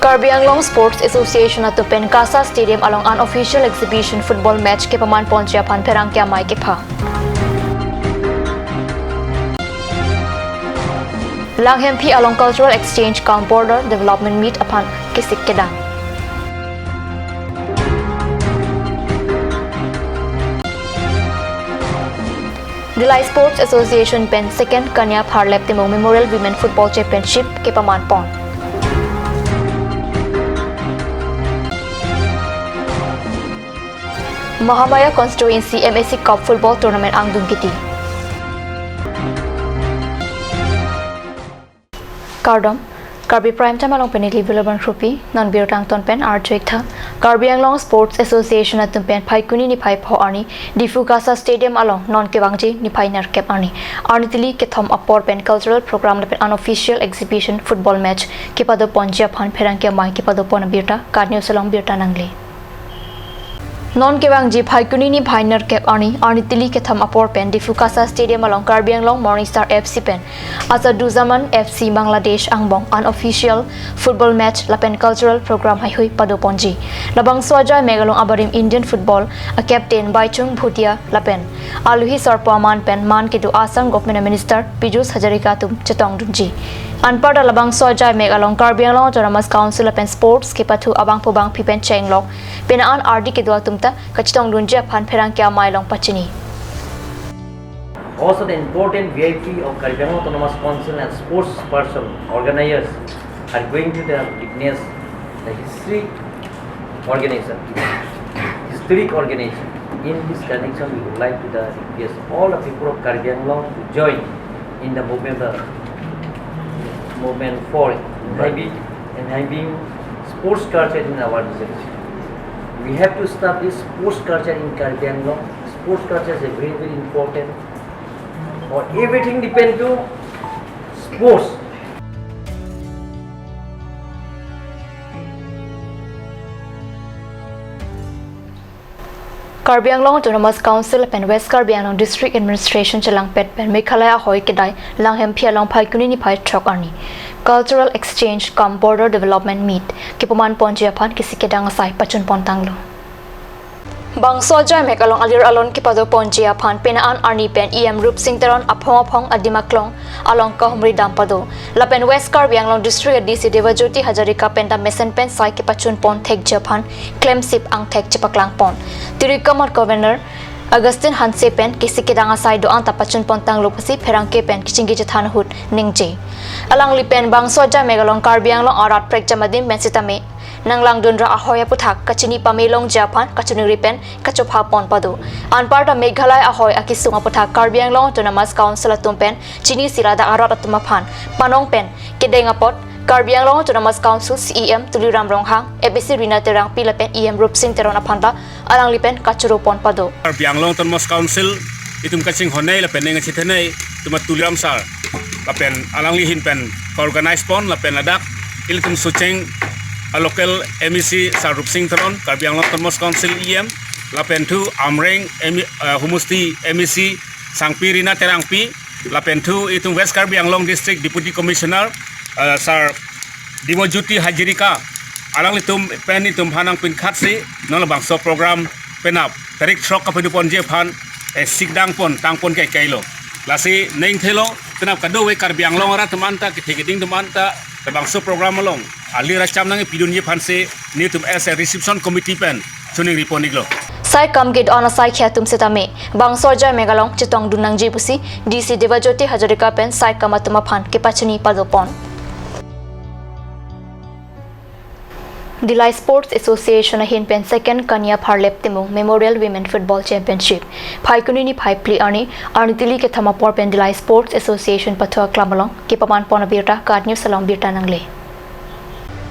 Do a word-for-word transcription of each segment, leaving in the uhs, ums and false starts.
Karbi Anglong Sports Association atum pen KASA Stadium along unofficial exhibition football match kepaman ponji aphan pherangke amei kepha. Langhemphi along Cultural Exchange cum Border Development Meet aphan kesik kedang. Dillai Sports Association pen Second Kanya Pharlep Timung Memorial Women Football Championship kepaman pon. Mahamaya Constituency MAC Cup Football Tournament angdung kiti. Kardom, Karbi Prime Time along pen neli Viloban Krupi, non birta angton pen arjuik tha. Karbi Anglong Sports Association atum pen Phaikuni niphai pho arni Diphu KASA Stadium along non kevangji niphai nerkep arni, arni tili kethom apor pen cultural program lapen unofficial exhibition football match kepado ponji aphan pherangke amei kepado pon abirta KAT News along birta nangle. Non kevangji Phaikuni niphai nerkep arni, arni tili kethom apor pen Diphu KASA Stadium along Karbi Anglong Morning Star FC pen Asaduzaman FC Bangladesh angbong unofficial football match lapen cultural program heihui pado ponji. Labangso ajai mek along abarim Indian football a captain Baichung Bhutia lapen aluhi sarpo aman pen man kedo Assam Government Minister Piyush Hazarika atum chetong dunji. Anparta labangso ajai mek along Karbi Anglong Autonomous Council lapen sports kepathu abangphu bangphi pen chenglok pena an ardi kedo atum ta kachetong dunji aphan pherangke amei along pachini. Also, the important V I P of Karbi Anglong Autonomous Council and sports person, organizers are going to the witness the history organization, historic organization. In this connection, we would like to the request all the people of Karbi Anglong to join in the movement, the movement for having and having sports culture in our village. We have to establish sports culture in Karbi Anglong. Sports culture is a very, very important. Or everything depend to sports. Karbi Anglong Autonomous Council pen West Karbi Anglong District Administration chelangpet pen Meghalaya ahoi kedai Langhemphi along Phaikuni niphai throk arni Cultural Exchange cum Border Development Meet kepaman ponji aphan kesik kedang asai pachun pon tanglo. Bangso ajai mek along alir alon kepado ponji aphan pena an arni pen E M Rupsing Teron aphong aphong adim aklong along kahumri dam pado. Lapen West Karbi Anglong District D C Debajyoti Hazarika pen ta mesen pen sai kepachun pon thekji aphan klemsip angthek chepaklang pon. Tirikamat Governor Augustine Hanse pen kesik kedang asai do-an ta pachun pon tanglo pusi pherangke pen kachingki chethan ahut ningje. Alangli pen bangso ajai mek along Karbi Anglong arat prekjam adim pen sitame nanglangdun ra ahoi aputhak kachini pame longji aphan kachiningri pen kachopha pon pado. Anparta Meghalaya ahoi akesung aputhak Karbi Anglong Autonomous Council atum pen chinisi ladak arat atum aphan panong pen kedeng apot Karbi Anglong Autonomous Council C E M Tuliram Ronghang, M A C Rina Terangpi lapen E M Rupsing Teron aphan ta alangli pen kachoro pon pado. Karbi Anglong Autonomous Council itum kachinghonnei lapen neng chithenei itum Tuliram sir lapen alangli ahin pen ka-organize pon lapen ladak ilitum socheng a local M A C sir Rupsing Teron, Karbi Anglong Autonomous Council E M, lapen thu Amreng M-, eh, Homosti M A C Sangpi Rina Terangpi, lapen thu itum West Karbi Anglong District Deputy Commissioner, eh, sir Debajyoti Hazarika, alanglitum pen itum aphan nangpinkhatsi non labangso program penap tarik throk kapado ponji aphan, eh, sikdang pon tang pon kaikailo. Lasi ningthelo penap kadokave Karbi Anglong arat atum anta kethe keding atum anta labangso program along alir acham nangpidunji aphansi nelitum as a reception committee pen chiningri pon iklo. Sai kam kedo-an asai khei atum sitame bangso ajai mek along chetong dun nangji pusi D C Debajyoti Hazarika pen sai kam atum aphan kepachini pado pon. Dillai Sports Association ahin pen Second Kanya Pharlep Timung Memorial Women Football Championship Phaikuni niphai phli arni, arni tili kethom apor pen Dillai Sports Association pathu aklam along kepaman pon abirta KAT News along birta nangle.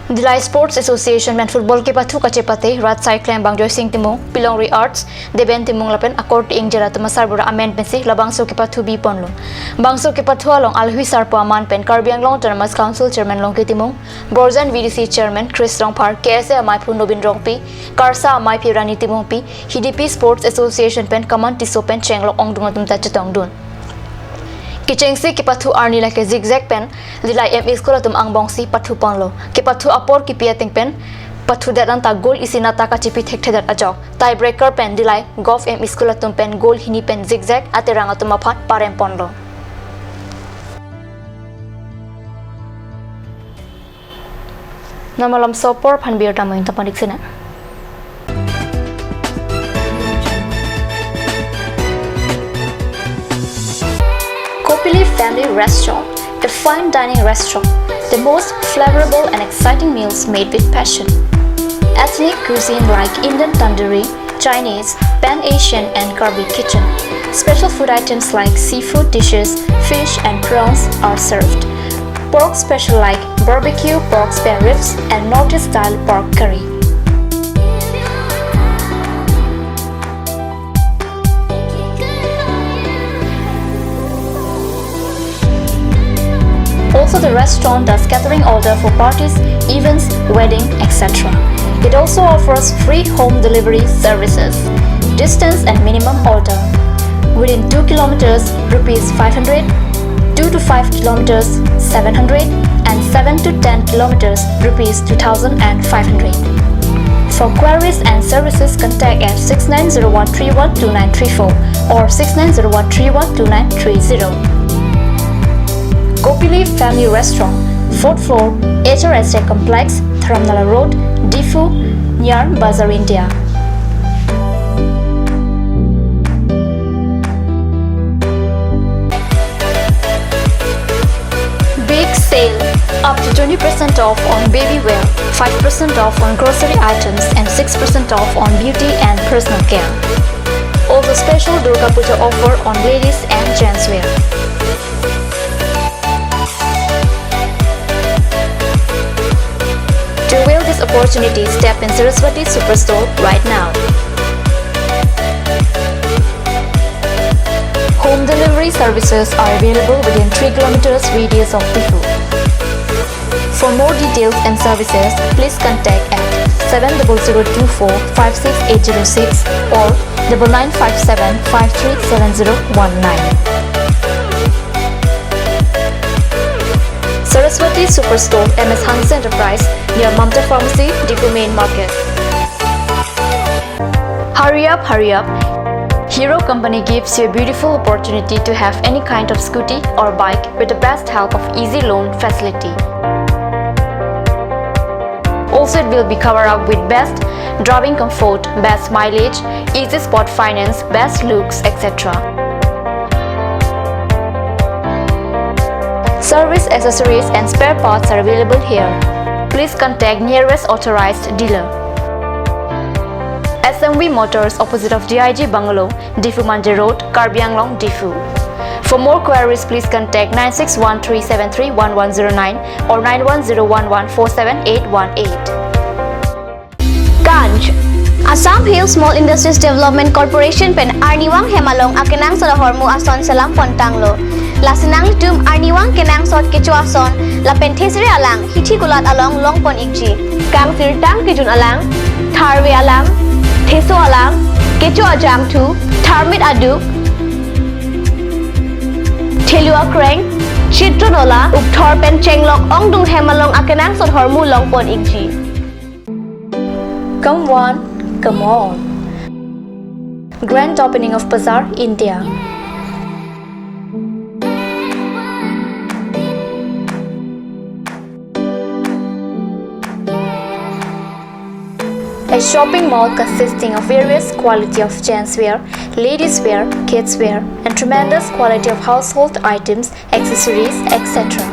Dillai Sports Association pen football kepathu kachepate rat saiklem Bangjoysing Timung, Pilongri Arts, Deben Timung lapen akorte ingjir atum asarbura amen pensi labangso kepathu bi ponlo. Bangso kepathu along aluhi sarpo aman pen Karbi Anglong Autonomous Council Chairman Longki Timung, Borjan V D C Chairman Chris Rongphar, K S A amaiphu Nobin Rongpi, KARSA amaiphi Rani Timungpi, Hidipi Sports Association pen Kaman Tisso pen chenglok ongdung atum ta chetong dun. Kechengsi kepathu arni lake zigzag pen Dillai M E School atum angbongsi pathuponlo. Kepathu apor kipi ateng pen pathudet anta goal isi nata kachipi thekthedet ajok. Tiebreaker pen Dillai Govt M E School atum pen goal hini pen zigzag aterang atum aphan paremponlo. Non malomso apor aphan birta mo-in ta panik sina. Kopili Family Restaurant, a fine dining restaurant, the most flavorful and exciting meals made with passion. Ethnic cuisine like Indian tandoori, Chinese, Pan Asian, and Karbi kitchen. Special food items like seafood dishes, fish, and prawns are served. Pork special like barbecue pork spare ribs and Northeast style pork curry. Also, the restaurant does catering order for parties, events, wedding, et cetera. It also offers free home delivery services. Distance and minimum order. Within two kilometers, rupees five hundred, two to five kilometers, seven hundred, and seven to ten kilometers, rupees two thousand and five hundred. For queries and services, contact at six nine zero one three one two nine three four or six nine zero one three one two nine three zero. Kopili Family Restaurant, fourth floor, H R S A Complex, Dharamnala Road, Diphu, near Bazar India. Big sale, up to twenty percent off on baby wear, five percent off on grocery items, and six percent off on beauty and personal care. Also, special Durga Puja offer on ladies and gents wear. To avail this opportunity, step in Saraswati Superstore right now. Home delivery services are available within three kilometers radius of Diphu. For more details and services, please contact at seven double zero two four five six eight zero six or double nine five seven five three seven zero one nine. Saraswati Superstore, M S Hanse Enterprise, near Mamta Pharmacy, Diphu Main Market. Hurry up, hurry up. Hero Company gives you a beautiful opportunity to have any kind of scooty or bike with the best help of easy loan facility. Also, it will be covered up with best driving comfort, best mileage, easy spot finance, best looks, et cetera. Service accessories and spare parts are available here. Please contact nearest authorized dealer. S M V Motors, opposite of D I G Bungalow, Diphu Manja Road, Karbi Anglong, Diphu. For more queries, please contact nine six one three seven three one one zero nine or nine one zero one one four seven eight one eight. Ganj. Assam Hill Small Industries Development Corporation pen arnivang hem along akenangsot ahormu ason selam pontanglo. Lasi nanglitum arnivang kenangsot kecho ason lapen thesere alang hithi kulat along longpon ikji. Kangsirtang kejun alang, tharve alang, theso alang, kecho ajangthu, tharmit aduk, thelu akreng, chitron ola, ukthor pen chenglok ongdung hem along akenangsot ahormu longpon ikji. Come one, come all. Grand opening of Bazaar, India. A shopping mall consisting of various quality of gents wear, ladies wear, kids wear, and tremendous quality of household items, accessories, et cetera.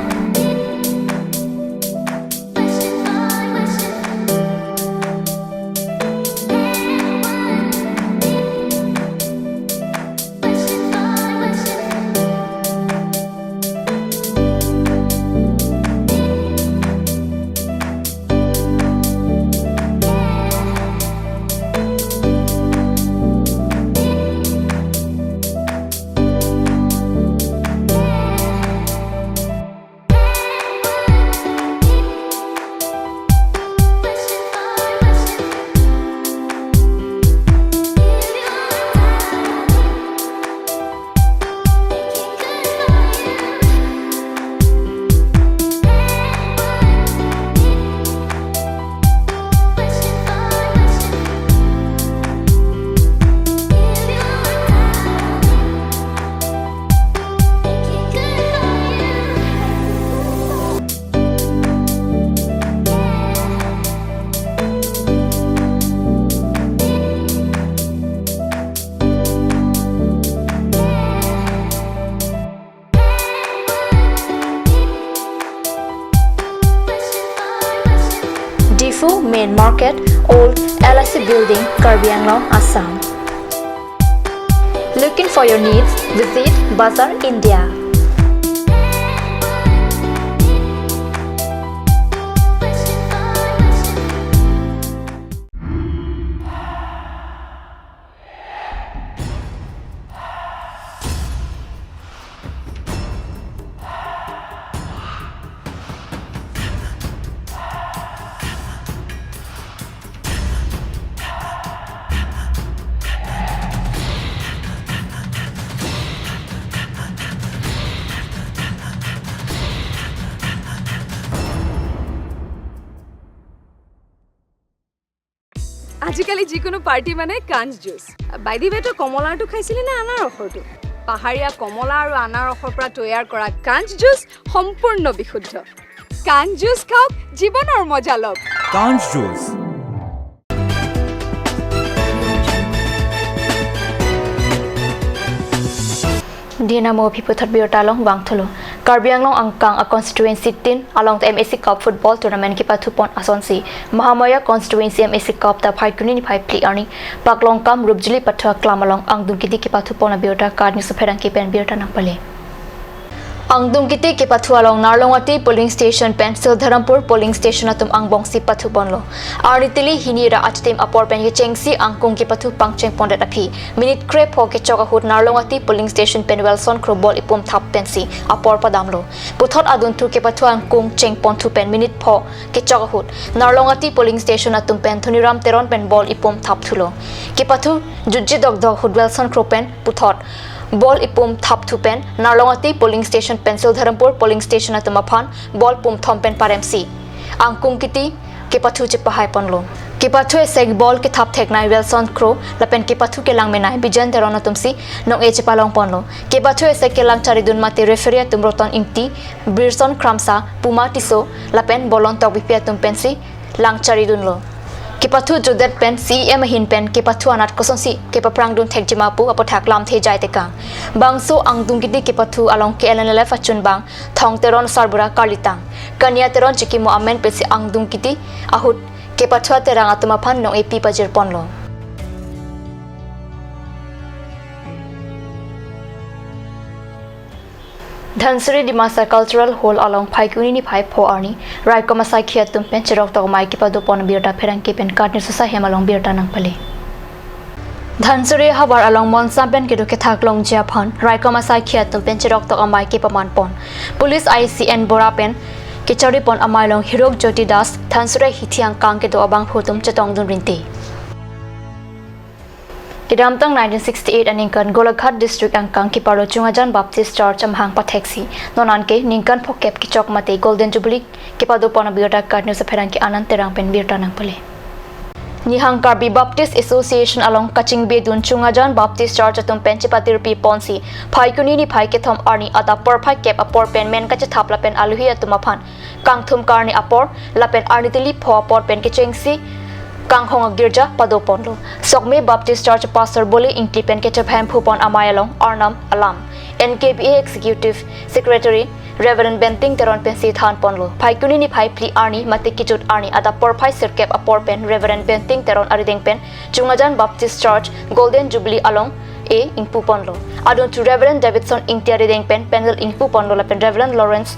Main Market, Old L I C Building, Karbi Anglong, Assam. Looking for your needs? Visit Bazar India. আজিকালি যিকোনো পাৰ্টি মানে কাঞ্চ juice. By the way, তই কমলাৰটো খাইছিলি নে আনাৰসৰটো? পাহাৰীয়া কমলা আৰু আনাৰসৰ পৰা তৈয়াৰ কৰা কাঞ্চ জুচ সম্পূৰ্ণ বিশুদ্ধ। কাঞ্চ জুচ খাওক, জীৱনৰ মজা লওক। Kanch Juice. Dina mo phi puthot birta along vangthulo. Karbi Anglong angkang a constituency tin along M A C Cup football tournament kepathupon asonsi Mahamaya constituency M A C Cup ta Phaikuni niphai phli arni Paklongkam Rupjili pathu aklam along angdung kiti kepathupon abirta Kat News apherangke pen birta nangpale. Angdung kiti kepathu along Narlongati polling station pen Sildharampur polling station atum angbongsi pathuponlo. Arni tili hini ra achitim apor pen kechengsi angkung kepathu pangchengpondet aphi minute krepho kechok ahut Narlongati polling station pen Wilson Kro ball ipum thap pensi apor padamlo. Puthot adunthu kepathu angkung chengponthu pen minute pho kechok ahut Narlongati polling station atum pen Dhoniram Teron pen ball ipum thapthulo. Kepathu jutji dokdok ahut Wilson Kro pen puthot ball ipum thapthu pen Narlongati polling station pen Sildharampur polling station atum aphan ball pumthom pen paremsi angkung kiti kepathu chepahaiponlo. Kepathu esek ball kethap theknei Wilson Kro lapen kepathu kelang menei Bijen Teron atumsi nong-e chepalongponlo. Kepathu esek kelang charidun mate referee atum Roton Ingti, Birson Kramsa, Puma Tisso lapen Bolon Tokbipi atum pensi lang charidunlo. Kepathu jutdet pen C E M ahin pen kepathu anat kosonsi kepaprangdun thekjima pu aputhak lamthe jai tekang. Bangso angdung kiti kepathu along K L N L F achunbang Thong Teron sarbura karlitang Kania Teron chikimo amen pensi angdung kiti ahut kepathu aterang atum aphan nong-e pi pajirponlo. Dhansiri Dimasa Cultural Hall along Phaikuni niphai pho arni raikom asaikhi atum pen chiroktok amei kepadopon abirta pherangke pen Kat News ahem along birta nangpale. Dhansiri havar along monsam pen kedo kethak longji aphan raikom asaikhi atum pen chiroktok amei kepamanpon. Police I C N Bora pen kecharipon amei along Hirok Jyoti Das, Dhansiri hithi angkang kedo abangphu atum chetongdun rinti. Kedamtang nineteen sixty-eight aningkan Golaghat District angkang kiparlo Chungajan Baptist Church amahang patheksi non anke ningkan phokep kechok mate Golden Jubilee kepadopon abirta Kat News apherangke Anand Terang pen birta nangpale. Nihang Karbi Baptist Association along kachingbedun Chungajan Baptist Church atum pen chepatirpi ponsi Phaikuni niphai kethom arni adap porphai kep apor pen men kachethap lapen alohi atum aphan kangthum karni apor lapen arni tili pho apor pen kechengsi kanghong agirja padoponlo. Sokme Baptist Church Pastor Bole Ingti pen kechepahemphupon amei along Arnam alam N K B A Executive Secretary Reverend Benting Teron pensi thanponlo. Phaikuni niphai phli arni mate kejut arni adap porphai sirkep apor pen Reverend Benting Teron arideng pen Chungajan Baptist Church Golden Jubilee along e ingpuponlo. Adunthu Reverend Davidson Ingti arideng pen panel ingpuponlo lapen Reverend Lawrence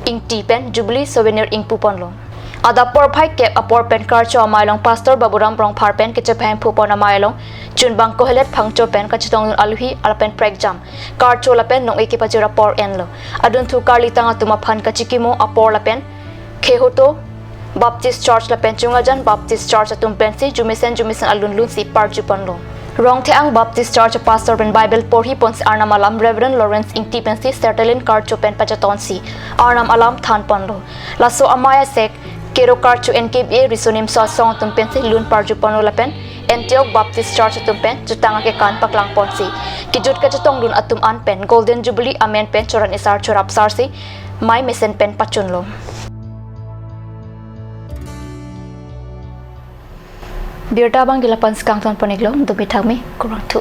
Ingti pen Jubilee souvenir ingpuponlo. Adap porphai kep apor pen karcho amei along Pastor Baburam Rongphar pen kechepahemphupon amei along chunbang Kohelet Phangcho pen kachetongdun alohi lapen prekjam karcho lapen nong-e kepajir apor enlo. Adunthu karlitang atum aphan kachikimo apor lapen Khehoto Baptist Church lapen Chungajan Baptist Church atum pensi jumesen jumesen alun lunsi parjuponlo. Rongtheang Baptist Church Pastor pen Bible porhiponsi Arnam alam Reverend Lawrence Ingti pensi sertalin karcho pen pachatonsi Arnam alam thanponlo. Laso amei asek kero karcho N K B A Riso Nimso Asong atum pensi lun parjuponlo lapen Antioch Baptist Church atum pen jutang akekan paklangponsi kejut kachetongdun atum an pen Golden Jubilee amen pen choran isar chorapsarsi mei mesen pen pachunlo. Birta abang ke lapu-an si kangtonpon-iklo, dumi thakmi, kurvangthu.